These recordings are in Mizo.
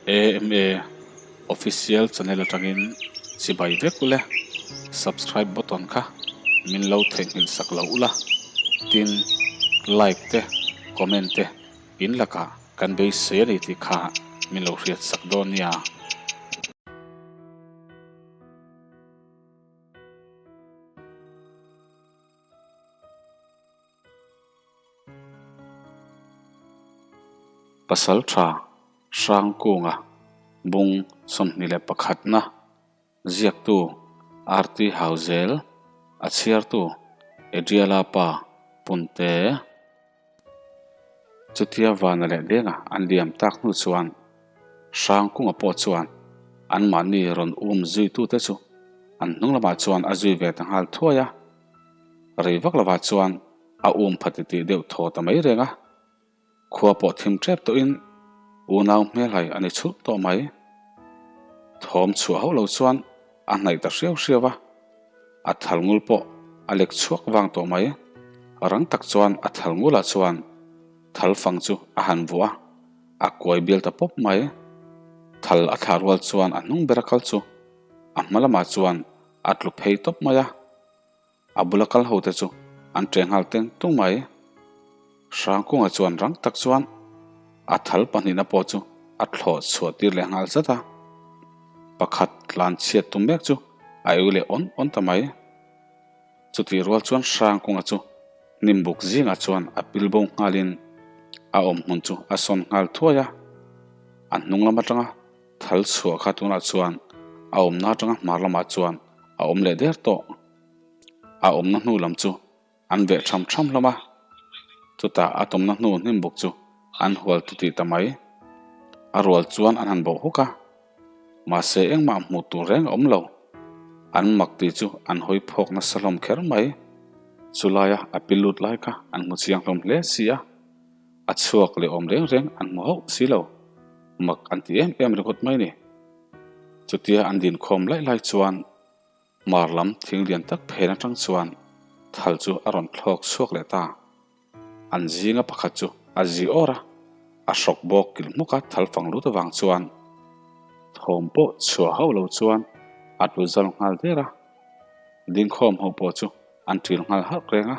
AMA Official channel atangin chibai vek ule, subscribe button kha min lo theihnghilh sak lo ula, tin like te comment te in lakah kan beisei a ni tih kha min lo hriat sak dawn nia. Pasal tha Hrangkunga bung 21 na ziaktu RT Hauzel a chhiartu Adriala pa Punte. Chutia vana leh denga an liam tak hnu chuan Hrangkunga pawh chuan anmahni rawn um zuitute chu an hnung lamah chuan a zui ve ta nghal thuai a. Rei vak lovah chuan a um pha titih deuh thaw ta mai reng a, khua pawh thim tep tawhin unau hmelhai a ni chhulh tawh mai. Thawm chhuah hauh lo chuan a hnaih ta hriau hriau a, a thal ngul pawh a lek chhuak vang tawh mai. Rang tak chuan a thal ngulah chuan thal fang chu a han vuah a, a kuai bial ta pawp mai. Thal a thlah rual chuan a hnung ber a kal chu a hma lamah chuan a tlu phei tawp mai a. A bula kal ho te chu an ṭe nghal teng tung mai. Hrangkunga chuan rang tak chuan a thal pahnihna pawh chu a thlawh chhuah tir leh nghal zat a. Pakhat tlan chhiat tum mek chu a eu leh awn awn ta mai. Chutih rual chuan Hrangkunga chu hnimbuk zingah chuan a pil bo nghalin a awm hmun chu a sawn nghal thuai a. A hnung lam atanga thal chhuah kha tunah chuan a awmna atanga hmar lamah chuan a awm leh der tawh. A awmna hnu lam chu an veh tham tham hlawm a, chutah a tawmna hnu hnim bawk chu an hual tu tih ta mai. A rual chuan an han bawh huk a, mahse engmah hmuh tur reng a awm lo. An mak tih chu an hawi phawk nasa hlawm kher mai. Chulaia a pil lut lai kha an hmu chiang hlawm hle si a, a chhuak leh awm reng reng an hmu hauh si lo. Mak an ti em em ringawt mai ni. Chutia an dinkhawm laih lai chuan Hmar lam thing lian tak phen atang chuan thal chu a rawn thlawk chhuak leh ta. An zinga pakhat chu a zi awr a, a hrawk bawk kilh hmuk a thal fang lut avang chuan thawm pawh chhuah hauh lo chuan a tlu zal nghal der a. Dingkhawm ho pawh chu an ṭil nghal harh reng a.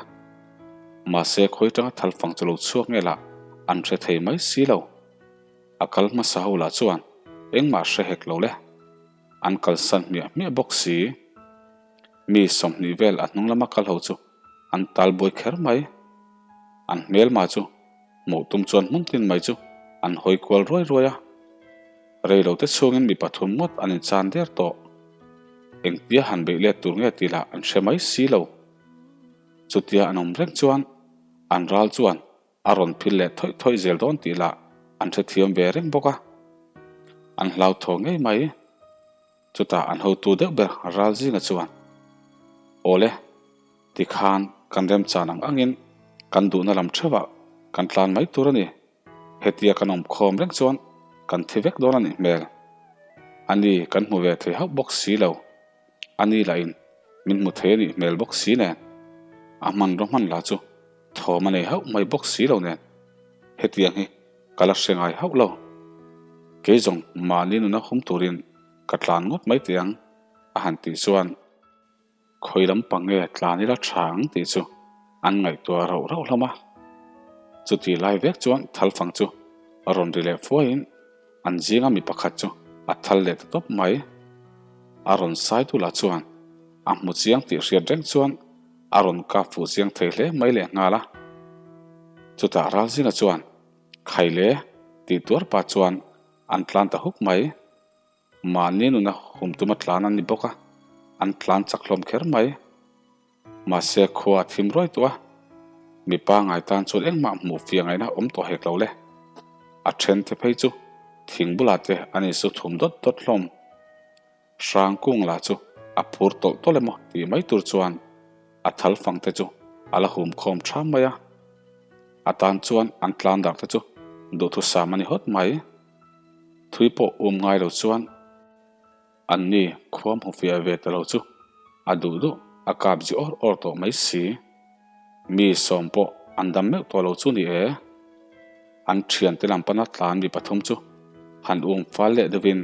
Mahse khawi tanga thal fang chu lo chhuak nge lah an hre thei mai si lo. A kal hmasa ho lah chuan engmah hre hek lo le. An kalsan hmiah hmiah bawk si. Mi 20 vel a hnung lama kal ho chu an tal buai kher mai. An hmelma chu hmuh tum chuan hmun tin mai chu an hawi kual ruai ruai a. Rei lo te chhungin mi pathum ngawt an inchan der tawh. Engtia han beih let tur nge tih lah an hre mai si lo. Chutia an awm reng chuan an ral chuan A rawn phil leh thawih thawih zel dawn tih lah an hrethiam ve reng bawk a. An hlauhthaw ngei mai. Chutah an hotu deuh ber Ralzinga chuan, Awle, tikhan kan remchan ang angin kan duhna lam theuhah kan tlan mai tur a ni. Hetia kan awm khawm reng chuan kan thi vek dawn a nih hmel. A ni kan hmu ve thei hauh bawk si lo. A ni lahin min hmu thei a nih hmel bawk si nen, a hmanraw hman lah chu thawm a nei hauh mai bawk si lo nen, hetiang hi ka la hre ngai hauh lo. Kei zawng mahni nuna hum turin ka tlan ngawt mai teh ang, a han tih chuan khawi lampang nge tlan ila tha ang tih chu an ngaihtuah rauh rauh hlawm a. Chuti lai vek chuan thalfang chu rawn ri leh fuaiin An zinga mi pakhat chu a thal leh ta tawp mai. A rawn sai tu lah chuan a hmu chiang tih hriat reng chuan a rawn kap fuh chiang thei hle mai leh nghal a. Chutah Ralzinga chuan khai le tih tuar pah chuan an tlan ta huk mai. Mahni nuna hum tuma tlan an ni bawk a, an tlan chak hlawm kher mai. Mahse khua a thim ruai tawh a, mipa ngai tan chuan engmah hmuh fiah ngaihna awm tawh hek lo le. A then te phei chu thing bulah te an insu thum dawt dawt hlawm. Hrang kung lah chu a phur tawlh tawlh emaw tih mai tur chuan a thal fang te chu a la hum khawm tham mai a. A tan chuan an tlan dar te chu duhthusam a ni hawt mai. Thui pawh um ngai lo chuan. Anni khuam hmu fiah ve ta lo chu a duh duh a kap zi awr awr tawh mai si. Mi sawm pawh an dam meuh tawh lo chu ni e. An thiante lam pana tlan mi pathum chu han um fal leh deuhin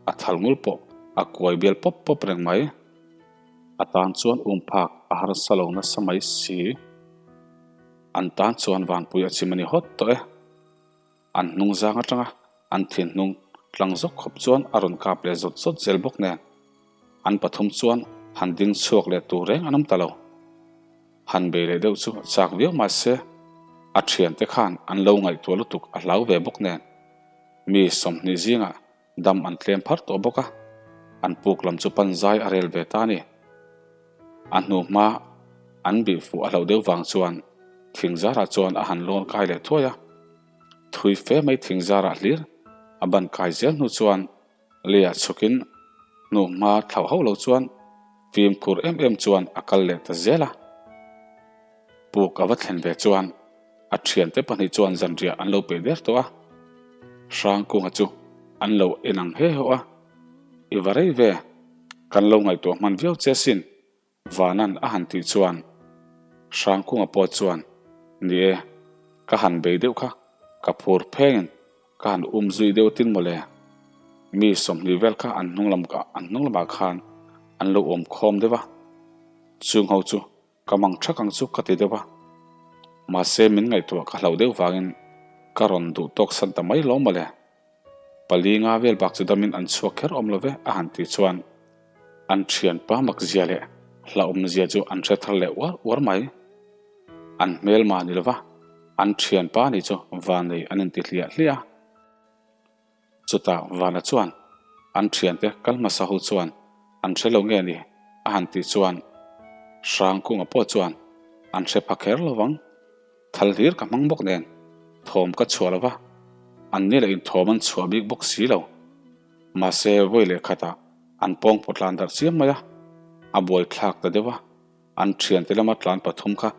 a thal ngul pawh a kuai bial pawp pawp reng mai. A tan chuan um phak a harsa lo nasa mai si. An tan chuan vanpui a chim a ni hawt tawh e. An hnung zang atanga an thinhnung tlang zawk khawp chuan a rawn kap leh zawt zawt zel bawk nen an pathum chuan han ding chhuak leh tur reng an awm ta lo. Han bei leh deuh chu chak viau mah se a thiante khan an lo ngaihtuah lutuk a hlau ve bawk nen mi 20 zingah dam an tlem phar tawh bawk a, an puk lam chu pan zai a rel ve ta a ni. A hnu hma an bih fuh a hlauh deuh vang chuan thing zarah chuan a han lawn kai leh thuai a. Thui fe mai thing zarah hlir a ban kai zel hnu chuan leiah chhukin hnu hma thlauh hauh lo chuan fimkhur em em chuan a kal leh ta zel a. Puk a va thlen ve chuan a thiante pahnih chuan zanriah an lo peih der tawh a. Hrangkunga chu an lo en ang he hawh a, I va rei ve, kan lo ngaihtuah hman viau che sin, Vanan a han tih chuan Hrangkunga pawh chuan, Ni e, ka han bei deuh kha, ka phur phengin ka han um zui deuh tin mawle. Mi 20 vel kha an hnung lam an hnung lamah khan an lo awm khawm deuh a, chung ho chu ka mang thak ang chu ka ti deuh a. Mahse min ngaihtuah ka hlauh deuh vangin ka rawn duh tawk san ta mai lo mawle. Pali nga vel bak chu damin an chhuak kher awm lo ve a han tih chuan an thianpa mak zia leh hlauhawm zia chu an hre thar leh uar uar mai. An hmelma ni lova an thianpa nih chu Vanei an inti hliah hliah a. Chutah Vana chuan an thiante kal hmasa ho chuan an hre lo nge ni a han tih chuan Hrangkunga pawh chuan an hre pha kher lo vang. Thal hlir ka hmang bawk nen thawm ka chhuah lo va, an ni leh inthawm an chhuah bik bawk si lo. Mahse vawi leh khatah an pawng pawh tlan darh chiam mai a, a buai thlak ta deuh a, an thiante lama tlan pathum kha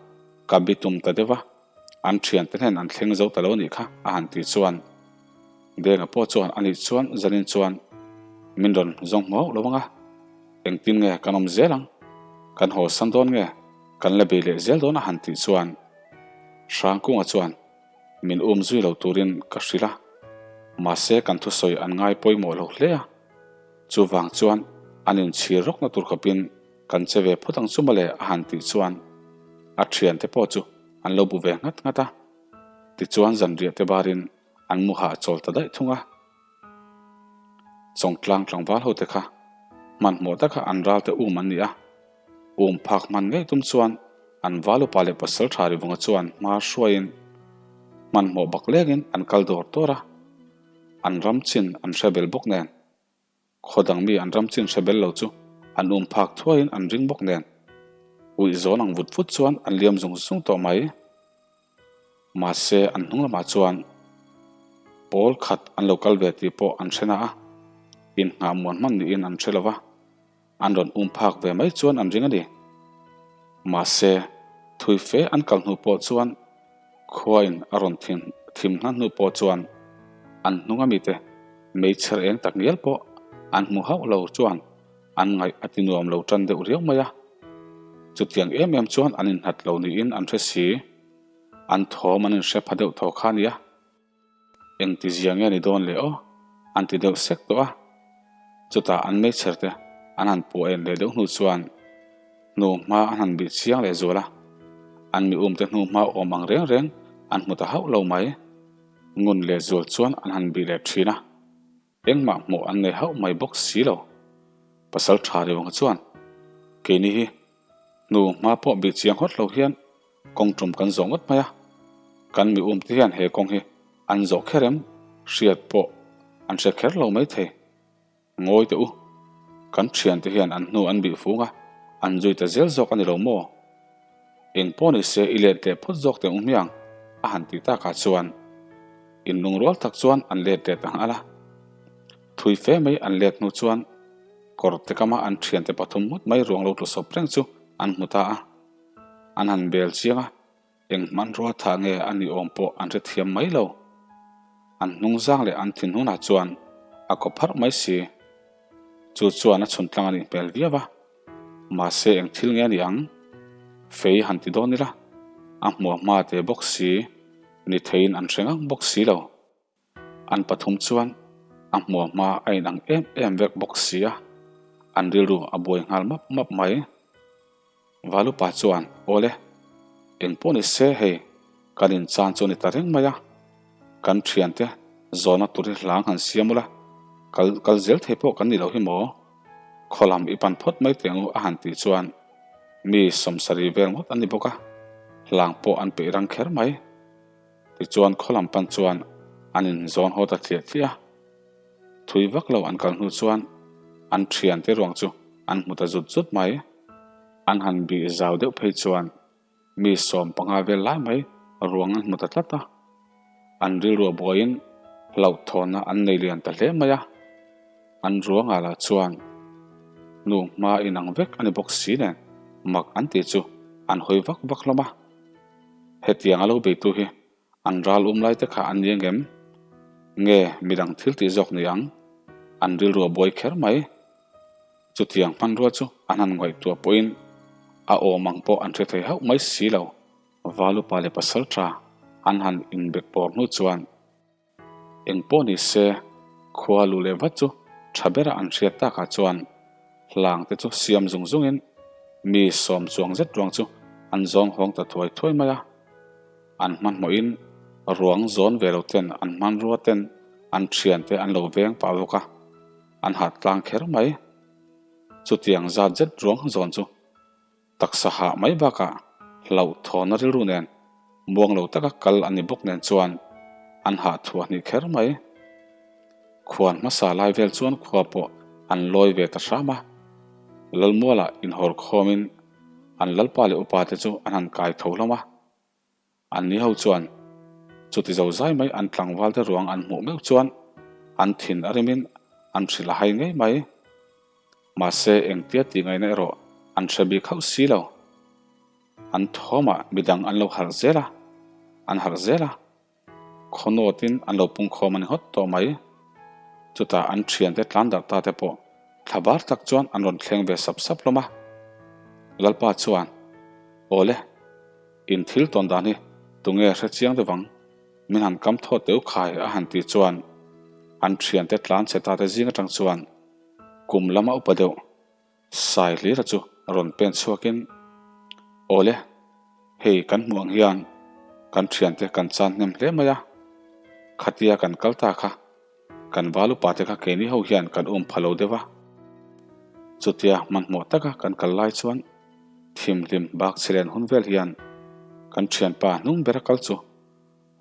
ka bi tum ta deuh a, an thiante hnen an thleng zo ta lo nih kha a han tih chuan Denga pawh chuan anih chuan zanin chuan min rawn zawng hmu hauh lo ang a, engtin nge kan awm zel ang, kan haw san dawn nge? Kan la bei leh zel dawn a han tih chuan Hrangkunga chuan min um zui lo turin ka hrilh a, mahse kan thusawi an ngai pawimawh lo hle a, chuvang chuan an inchhir rawkna tur khawpin kan che ve phawt ang chu mawle a han tih chuan a thiante pawh chu an lo bu ve nghat nghat a, tichuan zanriah te barin an mu hah chawl ta daih thung a. Chawngtlang tlangval ho te kha hmanhmawh taka an ral te um an ni a, um phak hman ngei tum chuan an val upa leh pasal tha rivunga chuan hma hruaiin hmanhmawh bak lengin an kal dawr dawr a, an ram chin an hre bel bawk nen. Khaw dang mi an ram chin hre bel lo chu an um phak thuaiin an ring bawk nen uih zawn ang vut vut chuan an liam zung zung tawh mai. Mahse an hnung lamah chuan pawl khat an lo kal ve tih pawh an hre na a, inngah muan hman niin an hre lo va, an rawn um phak ve mai chuan an ring a ni. Mahse thui fe an kal hnu pawh chuan Khuain a rawn thim thim hna hnu pawh chuan an hnung amite meichher eng tak ngial pawh an hmu hauh lo chuan an ngaih a ti nuam lo tan deuh riau mai a. Chutiang em em chuan an innghat lo niin an hre si. An thawm an inhre pha deuh thaw kha a nia. Engti zia nge ni dawn le aw? An ti deuh sek tawh a. Chutah an meichher te an han puah en leh deuh hnu chuan hnu hma an han bih chiang leh zual a. An mi um te hnu hma awm ang reng reng an hmu ta hauh lo mai. Ngun leh zual chuan an han bih leh thin a. Engmah hmuh an nei hauh mai bawk si lo. Pasal tha riawnga chuan keini hi hnu hma pawh bih chiang hawt lo hian kawng tum kan zawh ngawt mai a, kan mi um te hian he kawng hi an zawh kher em hriat pawh an hre kher lo mai thei. Ngawi teh u, kan thian te hian an hnu an bih fung a, an zui ta zel zawk a ni lo maw? Eng pawh ni se i let leh phawt zawk teh u hmiang a han tih takah chuan inlungrual tak chuan an let leh ta nghal a. Thui fe mai an let hnu chuan kawr te kama an thiante pathum ngawt mai ruang lo tlu sawp reng chu an hmu ta a. An han bel chiang a, eng hmanrua tha nge a ni awm pawh an hrethiam mai lo. An hnung zang leh an thinhnunah chuan a kaw pharh mai si. Chu chuan a chhun tlang a nih hmel viau a. Mahse eng thil nge a ni ang? Fei han ti dawn ila, a hmuah hma te bawk si, ni theiin an hre ngang bawk si lo. An pathum chuan. A hmuah hma a inang em em vek bawk si a, an rilru a buai nghal map map mai. Valupa chuan, Awle, eng pawh ni se hei, kan inchan chu a ni ta reng mai a, kan thiante zawhna tur hi hlang han siam ula, kal kal zel thei pawh kan ni lo hi maw? Khaw lam i pan phawt mai teh ang u a han tih chuan mi sawmsarih vel ngawt an ni bawk a, hlang pawh an peih rang kher mai. Tichuan khaw lam pan chuan an inzawn haw ta thliah thliah a. Thui vak lo an kal hnu chuan an thiante ruang chu an hmu ta zut zut mai. An han bih zau deuh phei chuan mi 15 vel lai mai ruang an hmu ta tlat a. An rilru a buaiin hlauhthawnna an nei lian ta hle mai a. An ruangah lah chuan nu hma inang vek a ni bawk si nen mak an tih chu an hawi vak vak hlawm a. Hetiang a lo beitu hi an ral um lai te kha an ni angem? Nge midang thil tih zawk ni ang? An rilru a buai kher mai. Chutiang hmanrua chu an han ngaihtuah pawhin a awm ang pawh an hre thei hauh mai si lo. Valupa leh pasal tha an han inbek pawr hnu chuan Eng pawh ni se, khua lu leh vat chu tha bera an hriat takah chuan hlang te chu siam zung zungin mi sawm chuang zet ruang chu an zawng hawng ta thuai thuai mai a. An hmanhmawhin ruang zawn ve lo ten an hmanrua ten an thian te an lo veng pah bawk a, an hat tlang kher mai. Chutiang zat zet ruang zawn chu Taksa hah mai bakah hlauhthawnna rilru nen muang lo taka kal a ni bawk nen chuan an hah thuah hnih kher mai. Khuan hmasa lai vel chuan khua pawh an lawi ve ta hram a. Lalmualah inhawr khawmin an lalpa leh upa te chu an han kai tho hlawm a. Anni ho chuan chuti zo zai mai an tlangval te ruang an hmuh meuh chuan an thin a rimin an hrilh a hai ngei mai. Mahse engtia tih ngaihna erawh an hre bik hauh si lo. An thawmah midang an lo harh zel a, an harh zel a. Khawnawtin an lo pungkhawm a ni hawt tawh mai. Chutah an thiante tlan darh ta te pawh thla bar tak chuan an rawn thleng ve sap sap hlawm a. Lalpa chuan, Awle, in thil tawn dan hi tunge hre chiang deuh ang, min han kam thawt teh u khai a han tih chuan an thiante tlan chhe ta te zing atang chuan kum lama upa deuh Sai hlira chu rawn pen chhuakin, Awle, hei kan hmuh ang hian kan thiante kan chan hnem hle mai a, khatia kan kal ta kha kan val upa te kha keini ho hian kan um pha lo deuh a. Chutia hmanhmawh taka kan kal lai chuan thimhlim bak chhilen hun vel hian kan thianpa hnung bera kal chu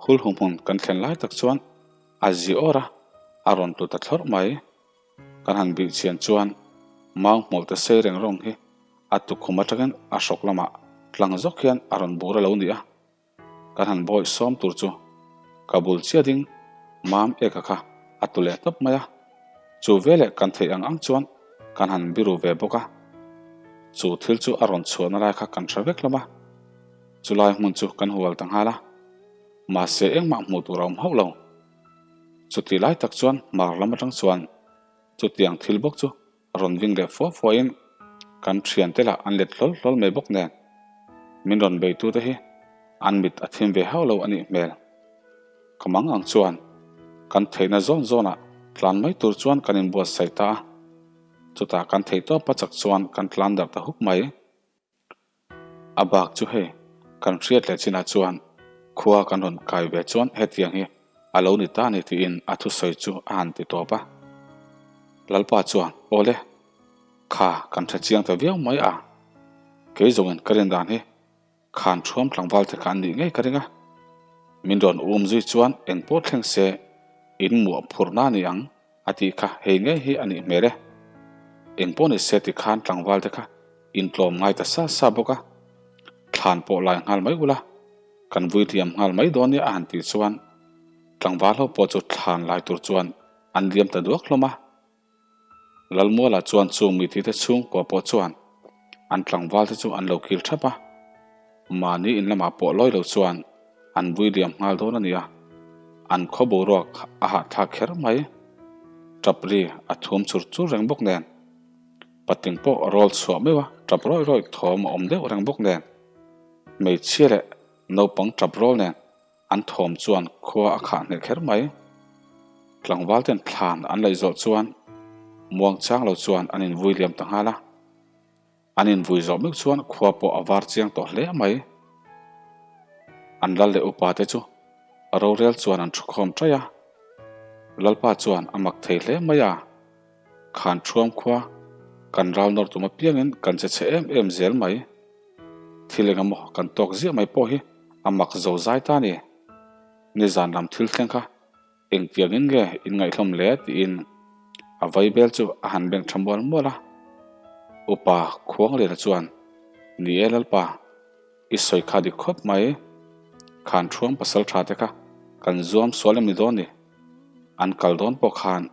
hulhu hmun kan thlen lai tak chuan a zi awr a, a rawn tlu ta thlawrh mai. Kan han bih chian chuan mau hmawlh te sei reng rawng hi a tukhum atangin a hrawk lamah tlang zawk hian a rawn bur a lo ni a. Kan han bawih sawm tur chu ka bul chiah ding mam eka kha a tu leh tawp mai a. Chu veleh kan theih ang ang chuan kan han biru ve bawk a. Chu thil chu a rawn chhuahna lai kha kan hre vek hlawm a. Chulai hmun chu kan hual ta nghal a. Mahse engmah hmuh tur a awm hauh lo. Chutih lai tak chuan hmar lam atang chuan chutiang thil bawk chu rawn ving leh fua fuain kan thiante lah an let hlawl hlawl mai bawk nen min rawn beitute hi an mit a thim ve hauh lo a nih hmel. Ka mang ang chuan kan theihna zawn zawnah tlan mai tur chuan kan inbuatsaih ta a, chutah kan theihtawp a chak chuan kan tlan darh ta huk mai. A bak chu hei, kan hriat leh chinah chuan khua kan rawn kai ve chuan hetiang hi a lo ni ta a ni tiin a thusawi chu a han ti tawp a. Lalpa chuan, Awle, kha kan hre chiang ta viau mai a, kei zawngin ka rin dan hi khan thuam tlangval te kha an nih ngei ka ring a, min rawn um zui chuan eng pawh thleng se in muah phurhna a ni ang. A tih kha hei ngei hi a nih hmel e. Eng pawh ni se ti khan tlangval te kha intlawm ngai ta sa sa bawk a. Thlan pawh lai nghal mai ula, kan vui liam nghal mai dawn nia a han tih chuan tlangval ho pawh chu thlan lai tur chuan an liam ta duak hlawm a. Lalmuala chuan chung mitite chhungkua pawh chuan an tlangval te chu an lo kil thap a. Mahni in lamah pawh lawi lo chuan an vui liam nghal dawn a nia, an khaw boruak a hahthlak kher mai. Tap ri a thum chur chur reng bawk nen, patling pawh rawl chhuah meuh a tap rawih rawih thawm a awm deuh reng bawk nen, hmeichhia leh naupang tap rawl nen an thawm chuan khua a khah hneh kher mai. Tlangval ten thlan an laih zawh chuan muang chang lo chuan an invui liam ta nghal a. An invui zawh meuh chuan khua pawh a var chiang tawh hle mai. An lal leh upa te chu rorel chuan an thukhawm ṭaih a. Lalpa chuan a mak thei hle mai a. Khan ṭhuam khua kan ral nawr tum apiangin kan che chhe em em zel mai. Thil engemaw kan tawk ziah mai pawh hi a mak zo zai ta a ni. Nizan lam thil thleng kha Engtiangin nge in ngaihhlawm le? tiin a vaibel chu a han beng tha mual mual a. Upa Khuangliana chuan, Ni e Lalpa, i sawi kha dik khawp mai. Khan thuam pasal tha te kha kan zuam sual em ni dawn ni? An kal dawn pawh khan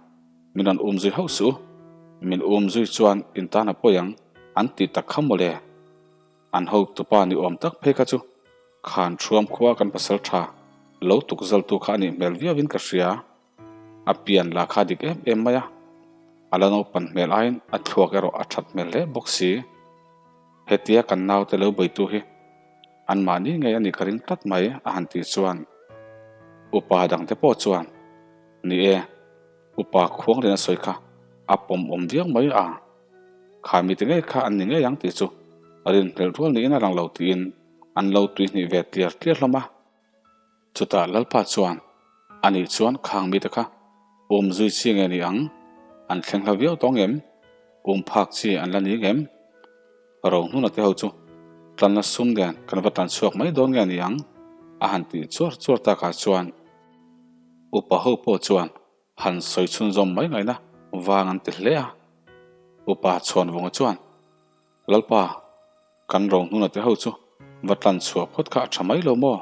min rawn um zui hauh suh u, min um zui chuan in tan a pawi ang an tih tak kha mawle. An hotupa ni awm tak phei kha chu Khan thuam khua kan pasal tha lo tuk zaltu kha a nih hmel viauin ka hria. A pian la kha dik em em mai a, a la naupan hmel aiin a thluak erawh a that hmel hle bawk si. Hetia kan naute lo beitu hi anmahni ngei a nih ka ring tlat mai a han tih chuan upa dangte pawh chuan, Ni e, upa khuanglin a sawi kha a pawm awm viau mai a. Kha mite ngei kha an ni ngei ang tih chu rinhlelh rual niin a lang lo tiin an lo tuihnih ve tliar tliar hlawm a. Chutah Lalpa chuan, Anih chuan khang mite kha um zui chi nge ni ang? An thleng hla viau tawng em? Um phak chi an la ni ngem? Rohnuna te ho chu tlanna sum nen kan va tlan chhuak mai dawn nge ni ang? A han tih chuar chuar takah chuan upa ho pawh chuan Han sawi chhunzawm mai ngaihna vang an ti hle a. Upa Chhuanvunga chuan, Lalpa, kan rohnuna te ho chu va tlan chhuah phawt kha a tha mai lo maw?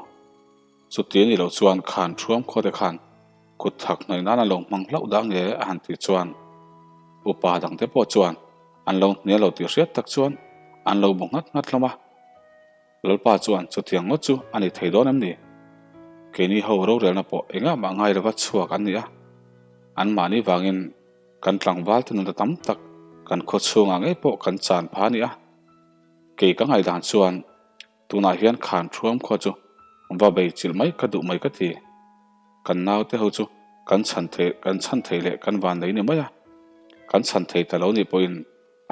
Chuti a nih loh chuan khan thuam khaw te khan kut thak hnawih nan an lo hmang hlauh dah nge a han tih chuan upa dangte pawh chuan an lo hnial lo tih hriat tak chuan an lo bu nghat nghat hlawm a. Lalpa chuan chutiang ngawt chu a ni thei dawn em ni? Keini ho rorelna pawh engah mah ngai lova chhuak an ni a, anmahni vangin kan tlangval te nunna tam tak kan khaw chhungah ngei pawh kan chan pha a ni a. Kei ka ngaihdan chuan tunah hian khan thuam khua chu va bei chilh mai ka duh mai ka ti. Kan naute ho chu kan chhan thei kan chhan thei leh kan van nei ni mai a, kan chhan thei ta lo nih pawhin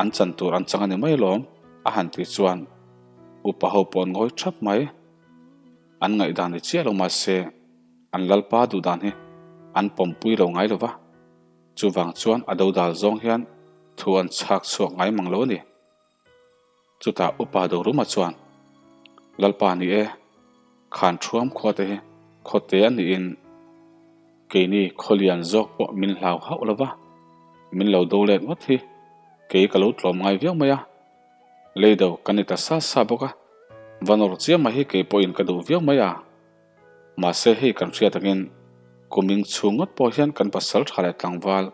An chan tur an chang a ni mai alawm, a han tih chuan upa ho pawh an ngawi thap mai. An ngaihdan ni chiah lo mahse an lalpa duhdan hi an pawmpui lo ngai lo va, chuvang chuan a dodal zawng hian thu an chhak chhuak ngai mang lo a ni. Chutah upa Doruma chuan, Lalpa ni e, khan thuam khua te hi khawte a niin keini khawlian zawk pawh min hlau hauh lo va, min lo do let ngawt hi kei ka lo tlawm ngai viau mai a, leido ka ni ta sa sa bawk a, va nawr chiam mai hi kei pawhin ka duh viau mai a. Mahse hei kan hriat angin kuming chhung ngawt pawh hian kan pasal tha leh tlangval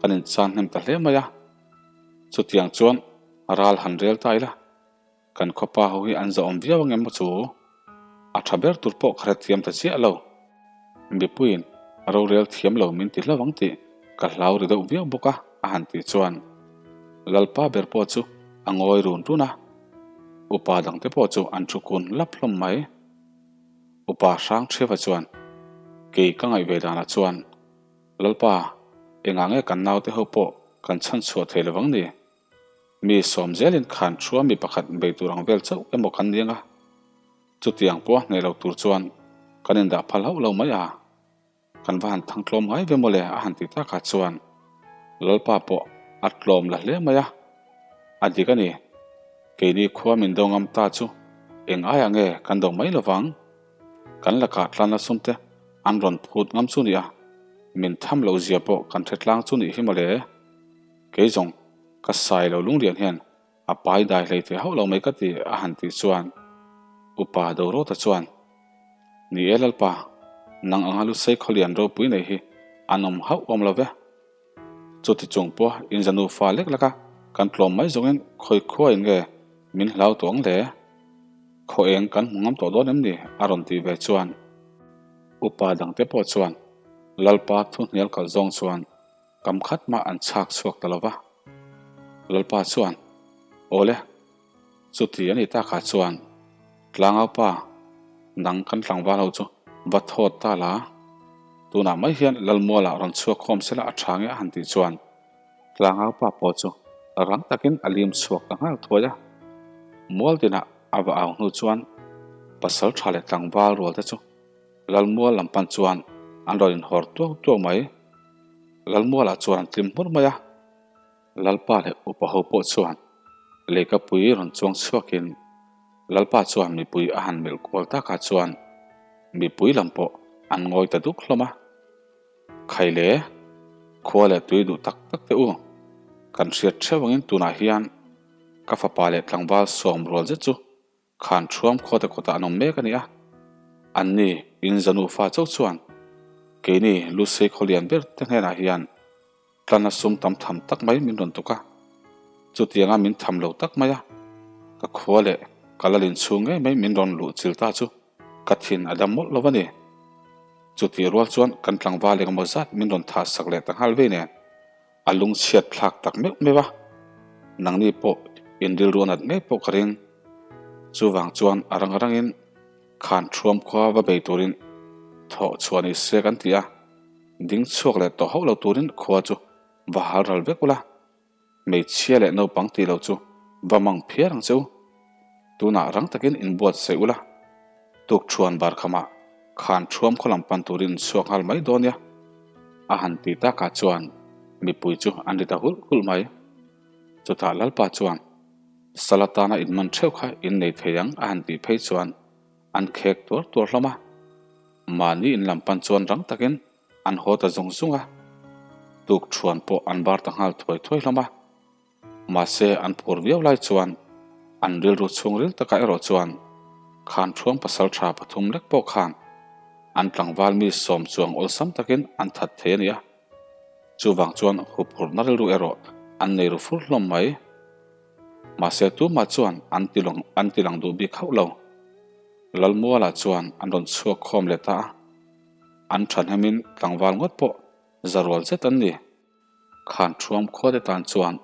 kan inchan hnem ta hle mai a. Chutiang chuan ral han rel ta ila, kan khawpa ho hi an zahawm viau ang em maw chu? A tha ber tur pawh ka hrethiam ta chiah lo. Mipuiin rorel thiam lo min ti hlauh ang tih ka hlau ri deuh viau bawk a, a han tih chuan Lalpa ber pawh chu a ngawi run run a, upa dangte pawh chu an thu kun lap hlawm mai. Upa Hrangchhiava chuan, Kei ka ngaih ve danah chuan Lalpa, engah nge kan naute ho pawh kan chhan chhuah thei lovang ni? Mi sawm zelin khan thua mi pakhat bei tur ang vel chauh emaw kan ni anga, chutiang pawh a hneh lo tur chuan kan indah phal hauh lo mai a, kan va han thang tlawm ngai ve mawle a han ti takah chuan Lalpa pawh a tlawm la hle mai a, a dik a ni, keini khua min do ngam ta chu eng aiah nge kan do mai lovang? Kan lakah tlanna sumte an rawn phut ngam chu nia, min tham loh zia pawh kan hre tlang chu nih hi mawle. Kei zawng ka sai lo lunglian hian a pai dai hlei thei hauh lo mai ka ti a han tih chuan Upa Dorota chuan, Ni e Lalpa, nang anga Lusei khawlian ropui nei hi an awm hauh awm lo ve. Chuti chung pawh inza nufa lek lek a kan tlawm mai zawngin khawi khuain nge min hlau tawh ang le? Khaw eng kan hmu ngam tawh dawn em ni? a rawn tih ve chuan upa dangte pawh chuan Lalpa thu hnial kalh zawng chuan kam khat mah an chhak chhuak ta lo va. Lalpa chuan, Awle, chuti a nih takah chuan Tlangaupa, nang kan tlangval ho chu va thawt ta la. Tunah mai hian Lalmualah rawn chhuak khawm sela a tha nge a han tih chuan Tlangaupa pawh chu rang takin a lim chhuak ta nghal thuai a. Mual tinah a va au hnu chuan pasal tha leh tlangval rual te chu Lalmual lam pan chuan an rawn inhawr tuau tuau mai. Lalmualah chuan an tlim hmur mai a. Lalpa leh upa ho pawh chuan lehkapui rawn chuang chhuakin Lalpa chuan mipui a han melh kual takah chuan mipui lam pawh an ngawi ta duk hlawm a. Khaile, khua leh tui duh tak tak teh u, kan hriat theuh angin tunah hian ka fapa leh tlangval sawm rual zet chu Khan thuam khawte kawtah an awm mek a ni a, anni in zanu fa chauh chuan keini Lusei khawlian ber te hnenah hian tlana sum tam tham tak mai min rawn tuk a, chutianga min tham lo tak mai a, ka khua leh ka la lin chhung ngei mai min rawn luh chil ta chu ka thin a dam mawlh lo a ni. Chutih rual chuan kan tlangval engemaw zat min rawn thah sak leh ta nghal vei nen. A lungchhiat thlak tak meuh meuh a, nangni pawh in rilru a nat ngei pawh ka ring. Chuvang chuan a rang rangin khan thuam khua va bei turin thawh chhuah ni se kan ti a, ding chhuak leh tawh hauh lo turin khua chu va hal ral vek ula, hmeichhia leh naupang tih lo chu va mang phiar ang che u. Tunah rang takin inbuatsaih ula. Tukṭhuan bar khamah khan ṭhuam khaw lam pan turin chhuak nghal mai dawn nia. A han ti takah chuan mipui chu an ri ta hulh hulh mai. Chutah Lalpa chuan, Sal atana inman ṭheuh kha in nei thei ang a han tih phei chuan an khek tuar tuar hlawm a. Mahni in lam pan chuan rang takin an haw ta zung zung a. Tukṭhuan pawh an bar ta nghal thuai thuai hlawm a. Mahse, an phur viau lai chuan an rilru chhungril takah erawh chuan khan thuang pasal tha pathum lek pawh khan an tlangval mi sawm chuang awlsam takin an that thei a ni a. Chuvang chuan huphurhna rilru erawh an nei ru fur hlawm mai. Mahse, tumah chuan an ti an ti lang duh bik hauh lo. Lalmualah chuan an rawn chhuak khawm leh ta a, an thahnemin tlangval ngawt pawh zarual zet an ni. Khan thuam khuate tan chuan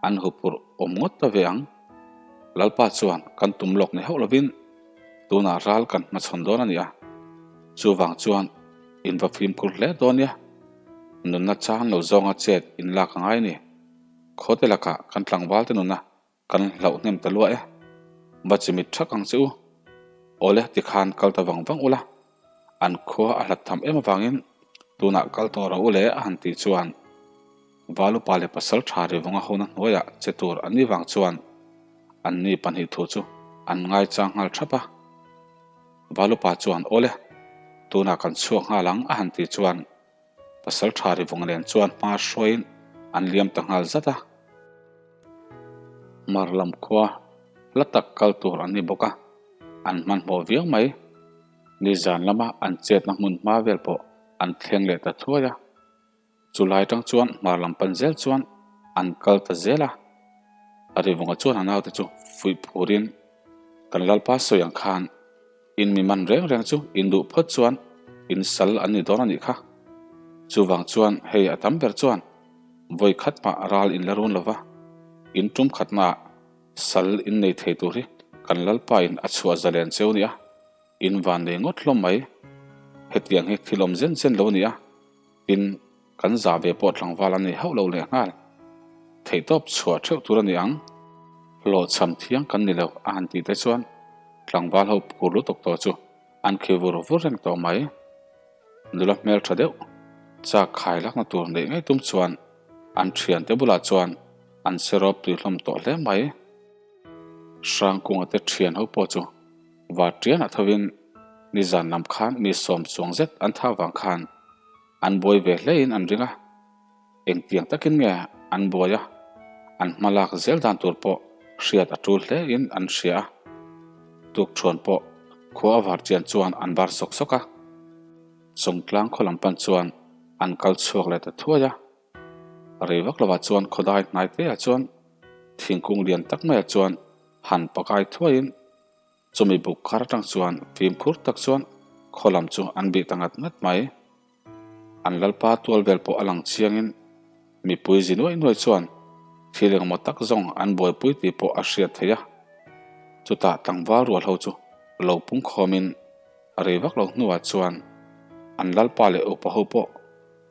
an huphurh awm ngawt ta ve ang. Lalpa chuan kan tum lawk ni hauh lovin tunah ral kan hmachhawn dawn a ni a, chuvang chuan in va fimkhur hle dawn nia. Nunna chan lo zawnga chet in lak a ngai a ni. Khuate lakah kan tlangvalte nuna Kan hlauh hnem ta lua e. Va chimit thak ang che u. Awle tikhan kal ta vang vang ula. An khua a hlat tham em avangin tunah kal tawh rawh u le a han tih chuan Valupa leh pasal tha rivawnga hona hnuaiah che tur an nih vang chuan anni pahnih thu chu an ngaichang nghal thap a. Valupa chuan awle tunah kan chhuak nghal ang a han tih chuan Pasal tha rivawng nen chuan hma hruaiin an liam ta nghal zat a. Hmar lam khua hla tak kal tur an ni bawk a, an hmanhmawh viau mai. Nizan lama an chetna hmun hma vel pawh an thleng leh ta thuai a. Chulai tang chuan hmar lam pan zel chuan an kal ta zel a. Rivawnga chuan a naute chu fuih phurin kan Lalpa sawi ang khan In mi man reng reng chu in duh phawt chuan in sal an ni dawn a nih kha. Chuvang chuan hei a tam ber chuan vawi khat mah ral in la run lo va, in tum khat hmaah sal in nei thei tur hi kan Lalpa in a chhuah zalen cheu nia, in van nei ngawt hlawm mai. Hetiang hi thil awm zen zen lo a ni a, tin Kan zah ve pawh tlangval an nei hauh lo leh nghal. Theihtawp chhuah theuh tur a ni ang. Hlawhchham thiang kan ni lo a han tih te chuan tlangval ho phur lutuk tawh chu an khi vur vur reng tawh mai. Nula hmel tha deuh chak khai lakna tur neih ngei tum chuan an thiante bulah chuan an se rawp tui hlawm tawh hle mai. Hrangkunga te thian ho pawh chu Vartianah thovin nizan lam khan mi sawm chuang zet an thah vang khan An buai ve hlein an ring a, engtiang takin nge an buai a, an hma lak zel dan tur pawh hriat a tul hlein an hria a. Tukṭhuan pawh khua a var chian chuan an bar sawk sawk a, Chawngtlang khaw lam pan chuan an kal chhuak leh ta thuai a. Rei vak lovah chuan khawdai hnai teah chuan thingkung lian tak maiah chuan han pakai thuaiin, Chumi buk kar atang chuan fimkhur tak chuan khaw lam chu an bih ta ngat ngat mai. An lalpa tual vel pawh a lang chiangin mipui zi nuai nuai chuan thil engemaw tak zawng an buaipui tih pawh a hriat theih a. Chutah tlangval rual ho chu lo pung khawmin a rei vak lo hnuah chuan. An lalpa leh upa ho pawh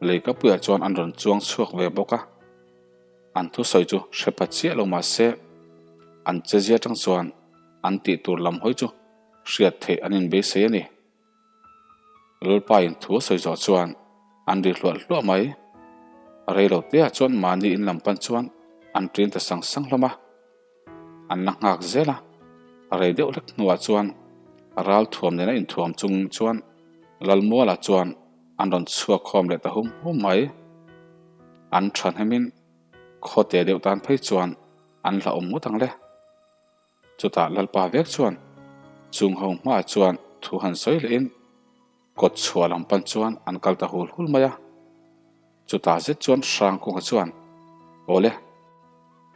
leikapuiah chuan an rawn chuang chhuak ve bawk a. An thusawi chu hre pha chiah lo mah se, an chezia atang chuan an tih tur lam hawi chu hriat theih an inbeisei a ni. Lalpain thu a sawi zawh chuan an ri hluah hluah mai. Rei lo teah chuan mahni in lam pan chuan an ṭin ta sang sang hlawm a. An la nghak zel a, rei deuh hlek hnuah chuan ral thuam nena inthuam chung chuan Lalmuala chuan an rawn chhuak khawm leh ta hum hum mai. An ṭhahnemin khawte deuh tan phei chuan an hlauhawm ngawt ang le. Chutah Lalpa vek chuan chung ho hmaah chuan thu han sawi lehin kawt chhuah lam pan chuan an kal ta hul hul mai a. Chutah zet chuan Hrangkunga chuan, Awle,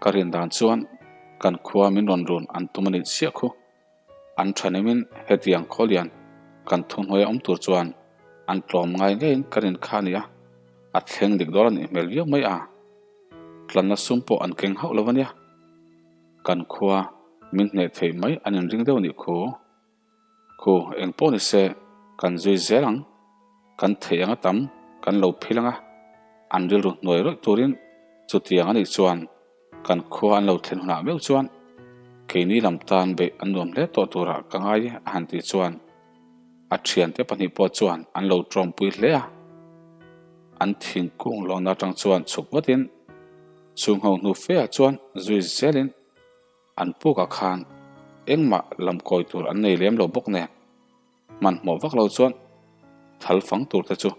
ka rin dan chuan kan khua min rawn run an tum a nih chiah khu. An thahnemin hetiang khawlian kan thuhnuaia awm tur chuan an tlawm ngai ngeiin ka rin kha a ni a, a thleng dik dawn a nih hmel viau mai a. Tlanna sum pawh an keng hauh lo a nia. Kan khua min hneh theih mai an inring deuh nih khu. Khu eng pawh ni se kan zui zel ang, kan theih anga tam kan lo phil anga, an rilru hnuai rawih turin chutiang a nih chuan kan khua an lo thlen hunah meuh chuan keini lam tan beih an nuam hle tawh turah ka ngai a han tih chuan a thiante pahnih pawh chuan an lo tawmpui hle a. An thingkung lawnna atang chuan chhuk vatin Chung ho hnu fe ah chuan zui zelin an pukah khan engmah lam kawi tur an nei lem lo bawk nen hmanhmawh vak lo chuan thal fang tur te chu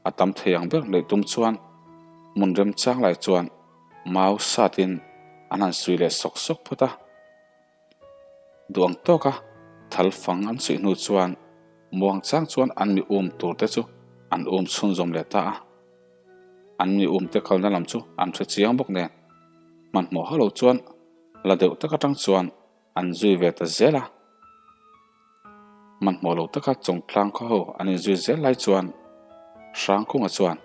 a tam thei ang ber neih tum chuan hmun remchang lai chuan mau satin an han sui leh sawk sawk phawt a. Duh ang tawka thal fang an suih hnu chuan muang chang chuan an mi um tur te chu an um chhunzawm leh ta a. An mi um te kalna lam chu an hre chiang bawk nen hmanhmawh hauh lo chuan la deuh tak atang chuan an zui ve ta zel a. Hmanhmawh lo taka Chawngtlang khaw ho an inzui zel lai chuan Hrangkunga chuan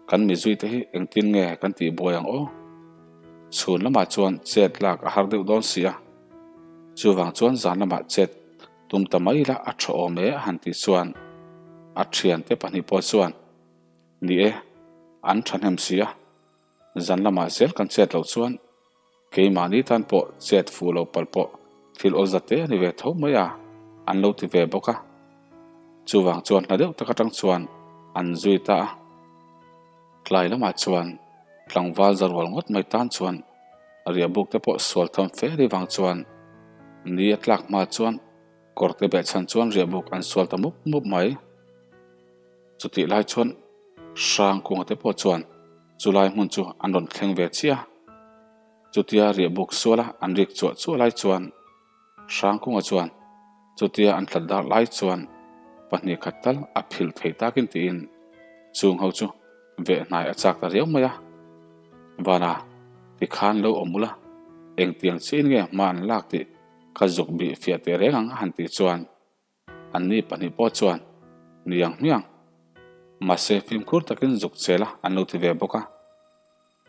Kan mizui te hi engtin nge kan tih buai ang aw? Chhun lamah chuan chet lak a har deuh dawn si a, chuvang chuan zan lamah chet tum ta mai ila a tha awm e a han tih chuan a thiante pahnih pawh chuan ni e, an thahnem si a, zan lamah zel kan chet loh chuan Keimahni tan pawh chet fuh lo palh pawh thil awl zate a ni ve tho mai a, an lo ti ve bawk a. Chuvang chuan hla deuh tak atang chuan an zui ta a. Tlai lamah chuan tlangval za rual ngawt mai tan chuan riahbuk te pawh sual tham fe ri vang chuan ni a tlak hma chuan kawrte behchhan chuan riahbuk an sual ta mup mup mai. Chutih lai chuan Hrangkunga te pawh chuan Chulai hmun chu an rawn thleng ve chiah a, chutia riahbuk suala an rik chuah chuah lai chuan Hrangkunga chuan chutia an tlat dar lai chuan pahnih khat tal a phil thei takin tiin chung ho chu veh hnai a chak ta riau mai a. Vana, tikhan lo awm ula, engtiang chiin nge hma an lak tih ka zuk bih fiah teh reng ang a han tih chuan Anni pahnih pawh chuan niang hmiang. Mahse fimkhur takin zuk chel a an lo ti ve bawk a.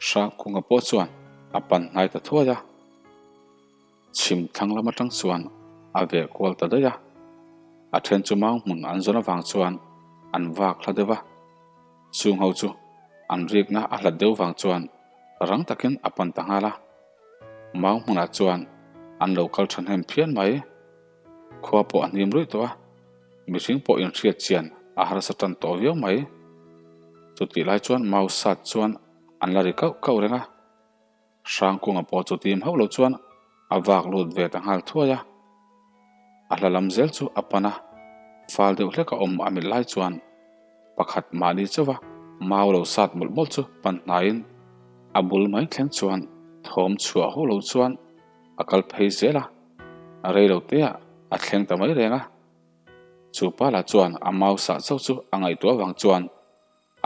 Hrangkunga pawh chuan a pan hnai ta thuai a. Chhim thlang lam atang chuan a veh kual ta daih a. A then chu mau hmun an zawn avang chuan an vak hla deuh a. Chung ho chu an rikna a hlat deuh vang chuan rang takin a pan ta nghal a. Mau hmunah chuan an lo kal thahnem phian mai. Khua pawh a hnim ruih tawh a, mihring pawh inhriat chian a harsa tan tawh viau mai. Chutih lai chuan mau sat chuan an la ri kauh kauh reng a, Hrangkunga pawh chu tim hauh lo chuan a vak lut ve ta nghal thuai a. A hla lam zel chu a pan a, fal deuh hlek a awm a mit lai chuan pakhat mahni chauh a mau lo sat mawlh mawlh chu pan hnaiin a bul mai thleng chuan thawm chhuah hauh lo chuan a kal phei zel a, a rei lo te ah a thleng ta mai reng a. Chu pa lah chuan a mau sah chauh chu a ngaihtuah avang chuan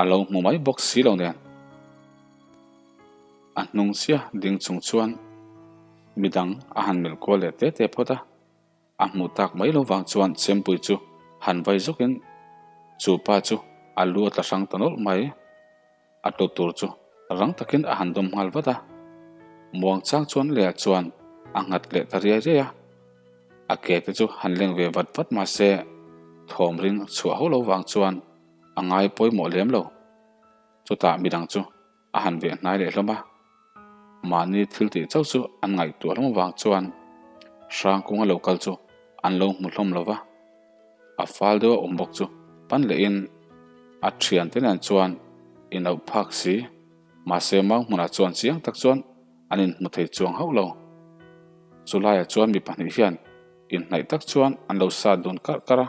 a lo hmu mai bawk si lo nen. A hnung chiah ding chung chuan midang a han melh kual leh te te phawt a, a hmuh tak mai lo vang chuan chempui chu han vai zawkin chu pa chu a lu a tla hrang ta nawlh mai. A tlu tur chu rang takin a han dawm nghal vat a, muang chang chuan lehah chuan a nghat leh ta riai riai a. A ke te chu han leng ve vat vat mahse thawm ring chhuah ho lo vang chuan a ngai pawimawh lem lo. Chutah midang chu a han veh hnai leh hlawm a, mahni thil tih chauh chu an ngaihtuah hlawm avang chuan Hrangkunga lo kal chu an lo hmu hlawm lo va, a fal deuh a awm bawk chu pan lehin a thiante nen chuan inauh phak si, mahse mau hmunah chuan chiang tak chuan an inhmu thei chuang hauh lo. Chulaiah chuan mi pahnih hian inhnaih tak chuan an lo sat dun karh karh a.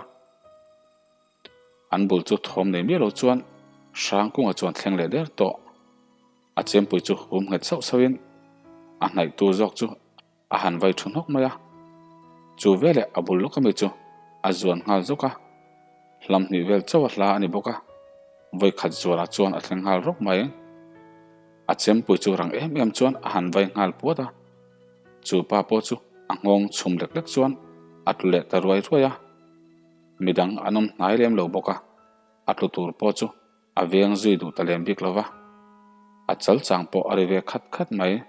An bul chu thawm nei miah lo chuan Hrangkunga chuan thleng leh der tawh. A chempui chu hum nghet sauh sauhin a hnaihtu zawk chu a han vai thu hnawk mai a. Chu veleh a bul lawk ami chu a zuan nghal zawk a, hlam hnih vel chauh a hla a ni bawk a, vawikhat zualah chuan a thleng nghal rawk mai. A chempui chu rang em em chuan a han vai nghal puat a, chu pa pawh chu a nghawng chhum lek lek chuan a tlu leh ta ruai ruai a. Midang an awm hnai lem lo bawk a, a tlu tur pawh chu a veng zui duh ta lem bik lo va, a chal chang pawh a ri ve khat khat mai.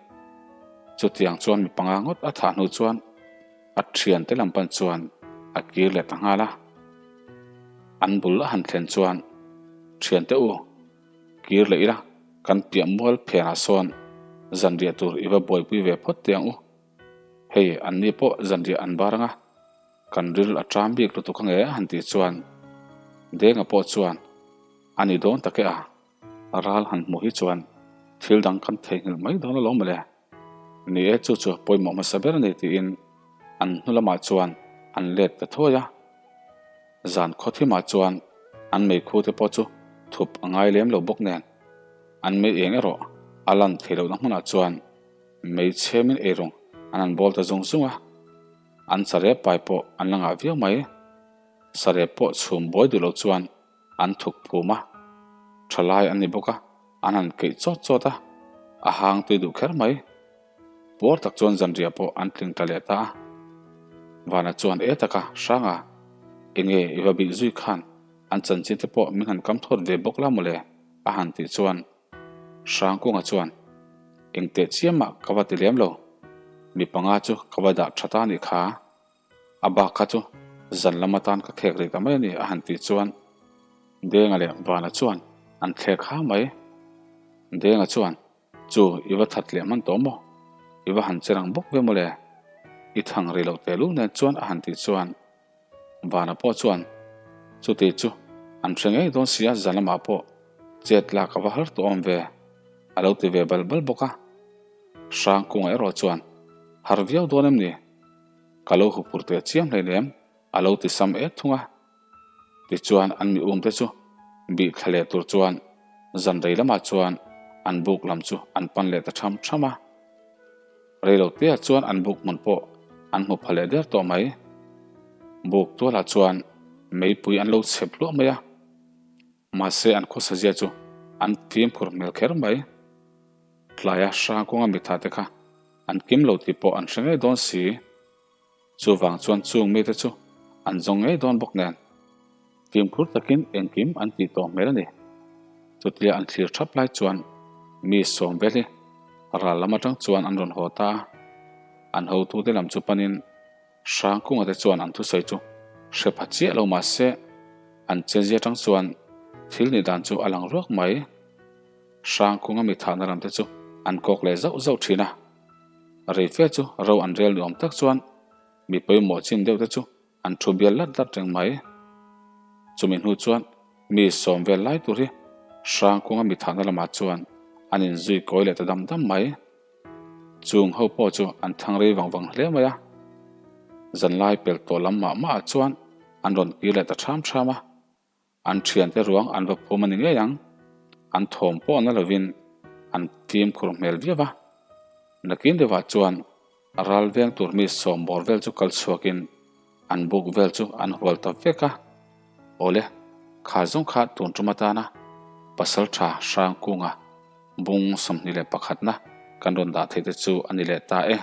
Chutiang chuan mi panga ngawt a thah hnu chuan a thiante lam pan chuan a kir leh ta nghal a. An bul a han thlen chuan, Thiante u, kir leh ila, kan piah mual phenah sawn zanriah tur i va buaipui ve phawt teh ang u. Hei, anni pawh zanriah an bar ang a. Kan ril a ṭam bik lutuk ange a han tih chuan Denga pawh chuan a ni dawn tak e a, ral han hmuh hi chuan thil dang kan theihnghilh mai dawn alawm mawle. Ni e chu chu pawimawh hmasa ber a ni tiin an hnu lamah chuan an let ta thuai a. Zan khawthimah chuan an meikhu te pawh chu thup a ngai lem lo bawk nen an mei eng erawh a lan theih lohna hmunah chuan mei chhemin eirawng an han bawl ta zung zung a. An sarep pai pawh an la ngah viau mai. Sarep pawh chhum buai duh lo chuan an thuk phum a, thalai an ni bawk a, an han keih chawt chawt a, a hang tui duh kher mai. Puar tak chuan zanriah pawh an tling ta leh ta a. Vana chuan e taka Hranga, enge i va bih zui khan an chanchin te pawh min han kam thawt ve bawk la mawle a han tih chuan Hrangkunga chuan, Eng teh chiam mah ka va ti lem lo, mi panga chu ka va dah tha ta nih kha, a bak kha chu zan lam atan ka khek rih ta mai a ni a han tih chuan Denga leh Vana chuan an thlek ha mai. Denga chuan, Chu i va that leh hman tawh maw? I va han che rang bawk ve mawle? I thang rih loh tehlul nen chuan a han tih chuan Vana pawh chuan chuti chu an hre ngei dawn sia zan lamah pawh chet lak a va har tawh awm ve a lo ti ve bal bal bawk a. Hrangkunga erawh chuan har viau dawn em ni? Ka lo huphur teh chiam hleinem a lo ti sam et thung a. Tichuan an mi um te chu bih thla leh tur chuan zan rei lamah chuan an buk lam chu an pan leh ta tham tham a. Reilo teah chuan an buk hmun pawh an hmu pha leh der tawh mai. Buk tualah chuan meipui an lo chhep hluah mai a, mahse an khawsazia chu an fimkhur hmel kher mai. Tlaia Hrangkunga mitha te kha an kim lo tih pawh an hre ngei dawn si. Chuvang chuan chung mite chu an zawng ngei dawn bawk nen fimkhur takin engkim an tih tawh hmel a ni. Chutia an thlir thap lai chuan mi sawm vel hi ral lam atang chuan an rawn haw ta a, an hotute lam chu panin Hrangkunga te chuan an thusawi chu hre pha chiah lo mah se an chenzia atang chuan thil nih dan chu a lang ruak mai. Hrangkunga mi thahna lam te chu an kawk leh zauh zauh thin a. Rei fe chu ro an rel ni awm tak chuan mi pawimawh chin deuh te chu an thu bial lat lat reng mai. Chumi hnu chuan mi sawm vel lai tur hi Hrangkunga mi thahna lamah chuan an inzui kawi leh ta dam dam mai. Chung ho pawh chu an thang rei vang vang hle mai a. Zanlai pel tawh lam mah mah ah chuan an rawn kir leh ta ṭham ṭham a. An thiante ruang an va phum a ni ngei ang. An thawm pawh na lovin an fimkhur hmel viau va. Nakin deuhah chuan ral veng tur mi sawm bawr vel chu kal chhuakin an buk vel chu an hual ta vek a. Awle, kha zawng kha tun tum atana pasal tha Hrangkunga bung 21 na kan rawn dah theih te chu a ni leh ta e.